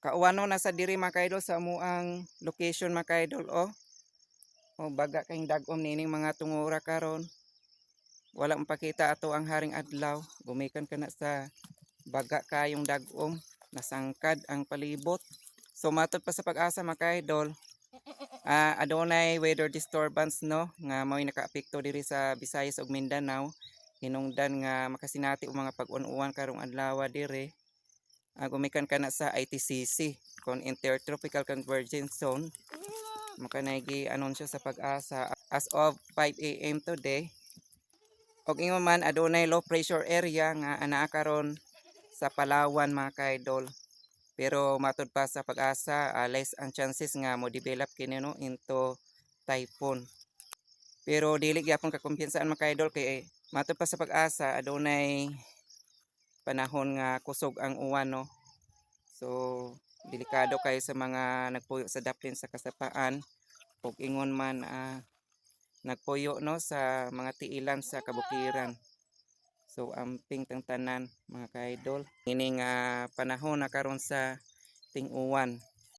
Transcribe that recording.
Kauwano na sa diri, mga kaidol, sa amuang location, mga kaidol, oh. Oh, baga kayong dagom nining mga tungura karon. Wala mapakita ato ang haring adlaw. Gumikan kana sa baga kayong dagom. Nasangkad ang palibot. So matod pa sa Pag-asa, mga kaidol, adunay weather disturbance, no, nga mao'y nakaapekto diri sa Visayas ug Mindanao. Hinungdan nga makasinati og mga pag-uwan-uwan karong adlaw diri. Gumikan kana sa ITCZ kon Intertropical Convergence Zone. Makanay gi-anunsyo sa Pag-asa as of 5 a.m. today. Og ingon man, adunay low pressure area nga anaa karon sa Palawan, mga kaidol. Pero matod pa sa Pag-asa, less ang chances nga mo develop kini, no, into typhoon. Pero dili gyapon kakumpiyansaan, mga kaidol, kay matod pa sa Pag-asa, adunay panahon nga kusog ang uwan, no. So delikado kay sa mga nagpuyo sa daplin sa kasapaan ug ingon man nagpuyo, no, sa mga tiilan sa kabukiran. So amping tang tanan, mga kaidol. Ini nga panahon na karon sa ting-uwan.